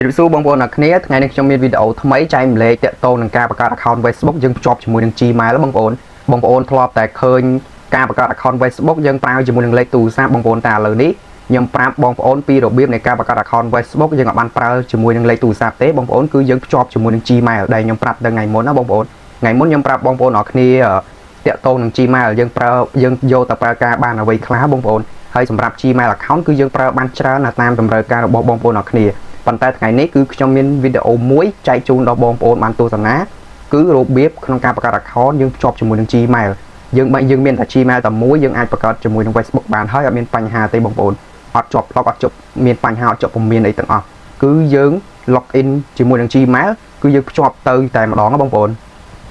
ជម្រាបសួរបងប្អូនអ្នកគ្នាថ្ងៃនេះខ្ញុំមានវីដេអូថ្មីចែករំលែកទាក់ទងនឹងការបង្កើត account Facebook យើងភ្ជាប់ជាមួយនឹង Gmail បងប្អូនបងប្អូនធ្លាប់តែឃើញការបង្កើត account Facebook យើងប្រើជាមួយនឹងលេខទូរស័ព្ទបងប្អូនតែឥឡូវនេះខ្ញុំប្រាប់បងប្អូនពីរបៀបនៃការបង្កើត account Facebook យើងអាចបានប្រើជាមួយនឹងលេខទូរស័ព្ទទេបងប្អូនគឺយើងភ្ជាប់ជាមួយនឹង Gmail ដែលខ្ញុំប្រាប់ទៅថ្ងៃមុនណាបងប្អូនថ្ងៃមុនខ្ញុំប្រាប់បងប្អូនអ្នកគ្នាទាក់ទងនឹង Gmail យើងប្រើយើងយកទៅប្រើការបានអ្វីខ្លះបងប្អូនហើយសម្រាប់ Gmail account គឺយើងប្រើបានច្រើនណាស់តាមតម្រូវការរបស់បងប្អូនអ្នកគ្នា ប៉ុន្តែថ្ងៃនេះគឺខ្ញុំមានវីដេអូមួយចែកជូនដល់បងប្អូនបានទស្សនាគឺរបៀបក្នុងការបង្កើត account យើងភ្ជាប់ជាមួយនឹង Gmail យើងបើយើងមានតែ Gmail តែមួយយើងអាចបង្កើតជាមួយនឹង Facebook បានហើយអត់មានបញ្ហាទេបងប្អូនអត់ជាប់ log អត់ជាប់មានបញ្ហាអត់ជាប់ពមៀនអីទាំងអស់គឺយើង log in ជាមួយនឹង Gmail គឺយើងភ្ជាប់ទៅតែម្ដងណាបងប្អូន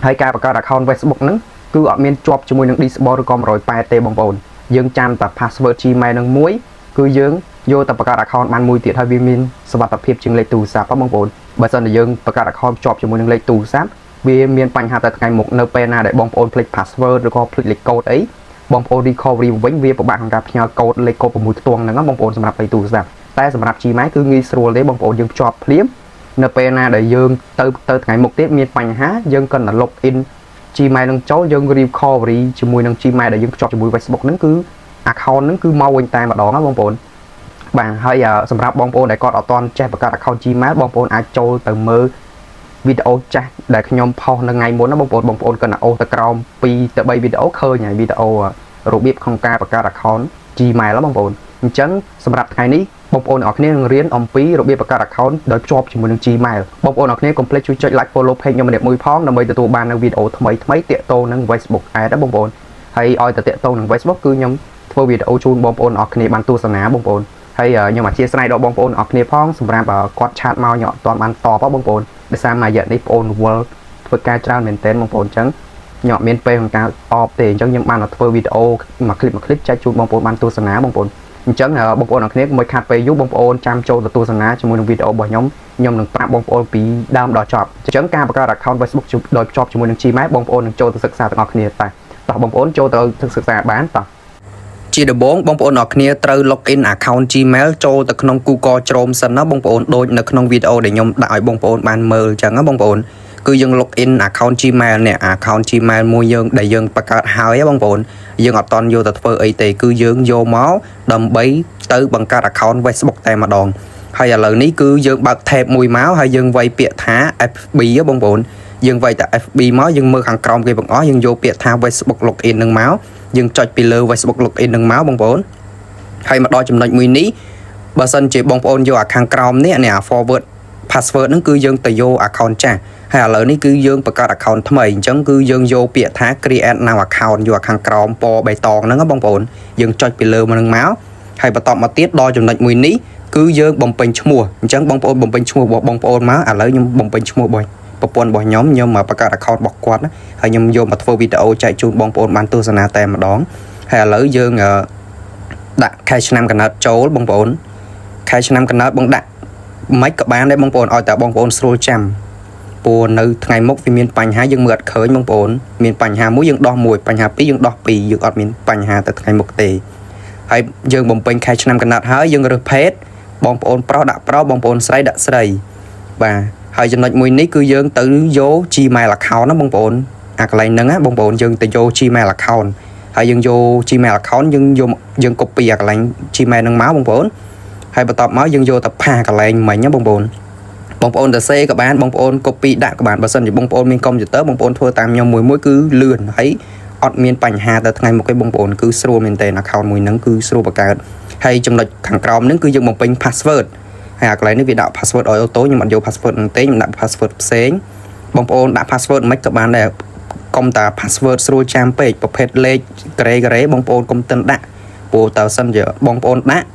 ហើយការបង្កើត account Facebook ហ្នឹងគឺអត់មានជាប់ជាមួយនឹង disable ឬក៏108ទេបងប្អូនយើងចាំតែ password Gmail នឹងមួយគឺយើងយកទៅបង្កើត account បានមួយទៀតហើយវាមានសុវត្ថិភាពជាងលេខទូរស័ព្ទបងប្អូនបើសិនជាយើងបង្កើត account ភ្ជាប់ជាមួយនឹងលេខទូរស័ព្ទវាមានបញ្ហាតែថ្ងៃមុខនៅពេលណាដែលបងប្អូនភ្លេច password ឬក៏ភ្លេចលេខកូដអីបងប្អូន recovery វិញវាពិបាកក្នុងការផ្ញើកូដលេខកូដ6ខ្ទង់ហ្នឹងណាបងប្អូនសម្រាប់លេខទូរស័ព្ទតែសម្រាប់ Gmail គឺងាយស្រួលទេបងប្អូនយើងភ្ជាប់ភ្លាមនៅពេលណាដែលយើងទៅទៅថ្ងៃមុខទៀតមានបញ្ហាយើងគ្រាន់តែ log in Gmail នឹងចូលយើង recovery ជាមួយនឹង Gmail ដែលយើងភ្ជាប់ជាមួយ Facebook ហ្នឹងគឺ account ហ្នឹងគឺមកវិញតែម្ដងណាបងប្អូនបាទហើយសម្រាប់បងប្អូនដែលគាត់អត់ទាន់ចេះបង្កើត account Gmail បងប្អូនអាចចូលទៅមើលវីដេអូចាស់ដែលខ្ញុំផុសនៅថ្ងៃមុនណាបងប្អូនបងប្អូនគាត់ណាអូសទៅក្រោម2ទៅ3វីដេអូឃើញហើយវីដេអូរបៀបក្នុងការបង្កើត account Gmail ណាបងប្អូនអញ្ចឹងសម្រាប់ថ្ងៃនេះបងប្អូនទាំងអស់គ្នានឹងរៀនអំពីរបៀបបង្កើត account ដោយភ្ជាប់ជាមួយនឹង Gmail បងប្អូនទាំងអស់គ្នាកុំភ្លេចជួយចុច like follow page ខ្ញុំម្នាក់មួយផងដើម្បីទទួលបាននូវវីដេអូថ្មីថ្មីទាក់ទងនឹង Facebook Ad ណាបងប្អូនហើយឲ្យតែទាក់ទងនឹង Facebook គឺខ្ញុំធ្វើវីដេអូជូនបងប្អូនទាំងអស់គ្នាបានទស្សនាបងប្អូនហើយខ្ញុំអធ្យាស្រ័យដល់បងប្អូនទាំងអស់គ្នាផងសម្រាប់គាត់ chat មកខ្ញុំអត់ទាន់បានតបបងប្អូនដោយសារមួយរយៈនេះបងប្អូនរវល់ធ្វើការច្រើនមែនទែនបងប្អូនអញ្ចឹងខ្ញុំអត់មានពេលក្នុងការតបទេអញ្ចឹងខ្ញុំបានតែធ្វើវីដេអូមួយคลิปមួយคลิปចែកជូនបងប្អូនបានទស្សនាបងប្អូនអញ្ចឹងបងប្អូនអរគ្នាកុំឲ្យខាតពេលយូរបងប្អូនចាំចូលទៅទស្សនាជាមួយនឹងវីដេអូរបស់ខ្ញុំខ្ញុំនឹងប្រាប់បងប្អូនពីដើមដល់ចប់អញ្ចឹងការបង្កើត account Facebook ដោយភ្ជាប់ជាមួយនឹង Gmail បងប្អូននឹងចូលទៅសិក្សាទាំងអស់គ្នាតែតោះបងប្អូនចូលទៅសិក្សាបានតោះជាដំបូងបងប្អូនអរគ្នាត្រូវ log in account Gmail ចូលទៅក្នុង Google Chrome សិនណាបងប្អូនដូចនៅក្នុងវីដេអូដែលខ្ញុំដាក់ឲ្យបងប្អូនបានមើលអញ្ចឹងណាបងប្អូនគឺយើង log in account Gmail នេះ account Gmail មួយយើងដែលយើងបង្កើតហើយបងប្អូនយើងអត់តន់យកទៅធ្វើអីទេគឺយើងយកមកដើម្បីទៅបង្កើត account Facebook តែម្ដងហើយឥឡូវនេះគឺយើងបើក tab មួយមកហើយយើងវាយពាក្យថា FB បងប្អូនយើងវាយតែ FB មកយើងមើលខាងក្រោមគេបងអស់យើងយកពាក្យថា Facebook login នឹងមកយើងចុចពីលើ Facebook login នឹងមកបងប្អូនហើយមកដល់ចំណុចមួយនេះបើសិនជាបងប្អូនយកអាខាងក្រោមនេះនេះអា forward password ហ្នឹងគឺយើងទៅយក account ចាស់ហើយឥឡូវនេះគឺយើងបង្កើត account ថ្មីអញ្ចឹងគឺយើងយកពាក្យថា create new account យកខាងក្រោមពណ៌បៃតងហ្នឹងបងប្អូនយើងចុចពីលើមកនឹងមកហើយបន្តមកទៀតដល់ចំណុចមួយនេះគឺយើងបំពេញឈ្មោះអញ្ចឹងបងប្អូនបំពេញឈ្មោះរបស់បងប្អូនមកឥឡូវខ្ញុំបំពេញឈ្មោះរបស់ប្រពន្ធរបស់ខ្ញុំខ្ញុំមកបង្កើត account របស់គាត់ណាហើយខ្ញុំយកមកធ្វើវីដេអូចែកជូនបងប្អូនបានទស្សនាតែម្ដងហើយឥឡូវយើងដាក់ខែឆ្នាំកំណើតចូលបងប្អូនខែឆ្នាំកំណើតបងដាក់មិនក៏បានដែរបងប្អូនឲ្យតែបងប្អូនស្រួលចាំព្រោះនៅថ្ងៃមុខវាមានបញ្ហាយើងមើលអត់ឃើញបងប្អូនមានបញ្ហាមួយយើងដោះមួយបញ្ហាពីរយើងដោះពីរយើងអត់មានបញ្ហាទៅថ្ងៃមុខទេហើយយើងបំពេញខែឆ្នាំកំណត់ហើយយើងរើសភេទបងប្អូនប្រុសដាក់ប្រុសបងប្អូនស្រីដាក់ស្រីបាទហើយចំណុចមួយនេះគឺយើងទៅយក Gmail account ណាបងប្អូនអាកន្លែងហ្នឹងណាបងប្អូនយើងទៅយក Gmail account ហើយយើងយក Gmail account យើងយកយើង copy អាកន្លែង Gmail ហ្នឹងមកបងប្អូនហើយបន្ទាប់មកយើងយកទៅ paste កន្លែងមិញណាបងប្អូនបងប្អូនទៅសេក៏បានបងប្អូន copy ដាក់ក៏បានបើសិនជាបងប្អូនមានកុំព្យូទ័របងប្អូនធ្វើតាមខ្ញុំមួយមួយគឺលឿនហើយអត់មានបញ្ហាទៅថ្ងៃមុខទេបងប្អូនគឺស្រួលមែនទែន account មួយហ្នឹងគឺស្រួលបង្កើតហើយចំណុចខាងក្រោមហ្នឹងគឺយើងបំពេញ password ហើយអាកន្លែងនេះវាដាក់ password ឲ្យ auto ខ្ញុំអត់យក password ហ្នឹងទេខ្ញុំដាក់ password ផ្សេងបងប្អូនដាក់ password មិនក៏បានដែរកុំតា password ស្រួលចាំពេកប្រភេទលេខការ៉េការ៉េបងប្អូនកុំតិនដាក់ព្រោះតើសិនជាបងប្អូនដាក់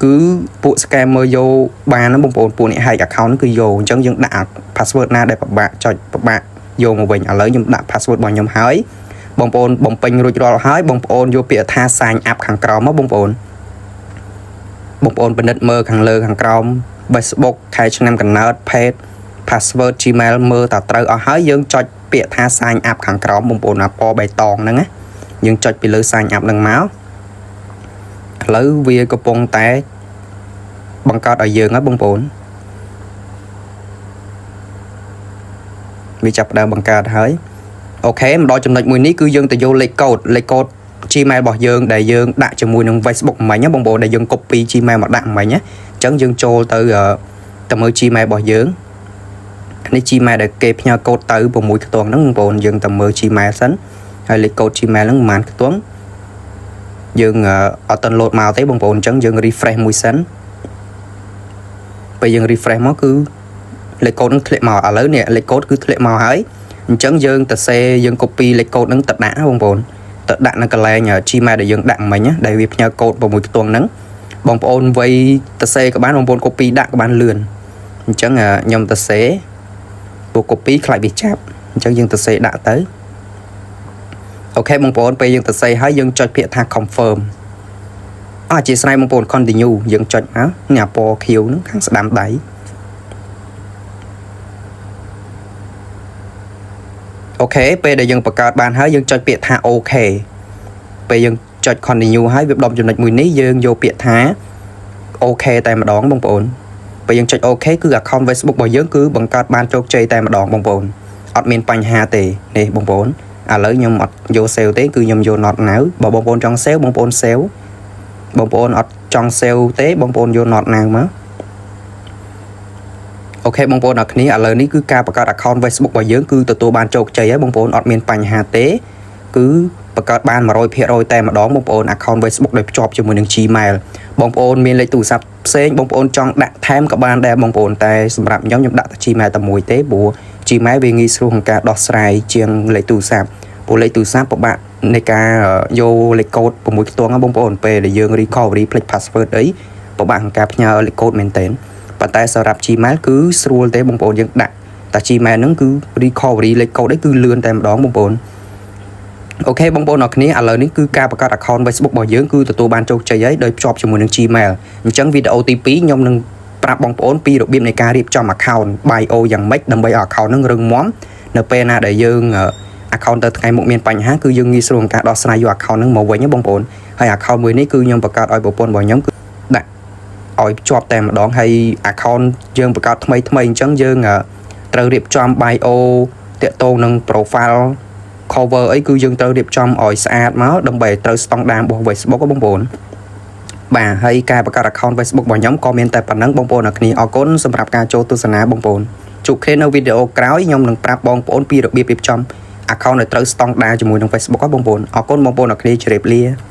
គឺពួក scammer យកបានណាបងប្អូនពួកនេះ hack account គឺយកអញ្ចឹងយើងដាក់ password ណាដែលពិបាកចុចពិបាកយកមកវិញឥឡូវខ្ញុំដាក់ password របស់ខ្ញុំហើយបងប្អូនបំពេញរួចរាល់ហើយបងប្អូនយកពាក្យថា sign up ខាងក្រោមមកបងប្អូនបងប្អូនពិនិត្យមើលខាងលើខាងក្រោម Facebook ខែឆ្នាំកំណើត page password Gmail មើលតាត្រូវអស់ហើយយើងចុចពាក្យថា sign up ខាងក្រោមបងប្អូនអាពណ៌បៃតងហ្នឹងណាយើងចុចពីលើ sign up ហ្នឹងមកឥឡូវវាកំពុងតែបង្កើតឲ្យយើងហើយបងប្អូន វាចាប់ផ្ដើមបង្កើតហើយ OK មកដល់ចំណុចមួយនេះគឺយើងទៅយកលេខកូដលេខកូដ Gmail របស់យើងដែលយើងដាក់ជាមួយនឹង Facebook មិញណាបងប្អូនដែលយើង copy Gmail មកដាក់មិញណាអញ្ចឹងយើងចូលទៅទៅមើល Gmail របស់យើងនេះ Gmail ដែលគេផ្ញើកូដទៅ6ខ្ទង់ហ្នឹងបងប្អូនយើងទៅមើល Gmail សិនហើយលេខកូដ Gmail ហ្នឹងប្រហែលខ្ទង់យើងអត់ទាន់លោតមកទេបងប្អូនអញ្ចឹងយើង refresh មួយសិនពេលយើង refresh មកគឺលេខកូដហ្នឹងធ្លាក់មកឥឡូវនេះលេខកូដគឺធ្លាក់មកហើយអញ្ចឹងយើងទៅសេយើង copy លេខកូដហ្នឹងទៅដាក់បងប្អូនទៅដាក់នៅកន្លែង Gmail ដែលយើងដាក់មិញណាដែលវាផ្ញើកូដ6ខ្ទង់ហ្នឹងបងប្អូនវៃទៅសេក៏បានបងប្អូន copy ដាក់ក៏បានលឿនអញ្ចឹងខ្ញុំទៅសេពួក copy ខ្លាចវាចាប់អញ្ចឹងយើងទៅសេដាក់ទៅ OK បងប្អូនពេលយើងទៅសេហើយយើងចុចពាក្យថា confirm អអធិស្ឋានបងប្អូន continue យើងចុចមកនេះអាពណ៌ខៀវហ្នឹងខាងស្ដាំដៃ OK ពេលដែលយើងបង្កើតបានហើយយើងចុចពាក្យថា OK ពេលយើងចុច continue ហើយវាដុំចំណុចមួយនេះយើងយកពាក្យថា OK តែម្ដងបងប្អូនពេលយើងចុច OK គឺ account Facebook របស់យើងគឺបង្កើតបានជោគជ័យតែម្ដងបងប្អូនអត់មានបញ្ហាទេនេះបងប្អូនឥឡូវខ្ញុំអត់យក save ទេគឺខ្ញុំយក not now បើបងប្អូនចង់ save បងប្អូន save បងប្អូនអត់ចង់ save ទេបងប្អូនយក not now មក OK បងប្អូនអរគ្នាឥឡូវនេះគឺការបង្កើត account Facebook របស់យើងគឺទទួលបានជោគជ័យហើយបងប្អូនអត់មានបញ្ហាទេគឺបង្កើតបាន100%តែម្ដងបងប្អូន account Facebook ដោយភ្ជាប់ជាមួយនឹង Gmail បងប្អូនមានលេខទូរស័ព្ទផ្សេងបងប្អូនចង់ដាក់ថែមក៏បានដែរបងប្អូនតែសម្រាប់ខ្ញុំខ្ញុំដាក់តែ Gmail តែមួយទេព្រោះ Gmail វាងាយស្រួលក្នុងការដោះស្រាយជាងលេខទូរស័ព្ទព្រោះលេខទូរស័ព្ទពិបាកនៃការយកលេខកូដ6ខ្ទង់បងប្អូនពេលដែលយើង recovery ភ្លេច password អីពិបាកក្នុងការផ្ញើលេខកូដមែនទែនប៉ុន្តែសម្រាប់ Gmail គឺស្រួលទេបងប្អូនយើងដាក់តែ Gmail ហ្នឹងគឺ recovery លេខកូដអីគឺលឿនតែម្ដងបងប្អូន OK បងប្អូនអរគ្នាឥឡូវនេះគឺការបង្កើត account Facebook របស់យើងគឺទទួលបានជោគជ័យហើយដោយភ្ជាប់ជាមួយនឹង Gmail អញ្ចឹងវីដេអូទី2ខ្ញុំនឹងប្រាប់បងប្អូនពីរបៀបនៃការរៀបចំ account bio យ៉ាងម៉េចដើម្បីឲ្យ account ហ្នឹងរឹងមាំនៅពេលណាដែលយើង account ទៅថ្ងៃមុខមានបញ្ហាគឺយើងងាយស្រួលក្នុងការដោះស្រាយយក account ហ្នឹងមកវិញណាបងប្អូនហើយ account មួយនេះគឺខ្ញុំបង្កើតឲ្យប្រពន្ធរបស់ខ្ញុំគឺដាក់ឲ្យភ្ជាប់តែម្ដងហើយ account យើងបង្កើតថ្មីថ្មីអញ្ចឹងយើងត្រូវរៀបចំ bio តាក់ទងនឹង profile cover អីគឺយើងត្រូវរៀបចំឲ្យស្អាតមកដើម្បីឲ្យត្រូវស្តង់ដាររបស់ Facebook បងប្អូនបាទហើយការបង្កើត account Facebook របស់ខ្ញុំក៏មានតែប៉ុណ្ណឹងបងប្អូនអរគ្នាអរគុណសម្រាប់ការចូលទស្សនាបងប្អូនជួបគ្នានៅវីដេអូក្រោយខ្ញុំនឹងប្រាប់បងប្អូនពីរបៀបរៀបចំ account ឲ្យត្រូវស្តង់ដារជាមួយនឹង Facebook បងប្អូនអរគុណបងប្អូនអរគ្នាជម្រាបលា។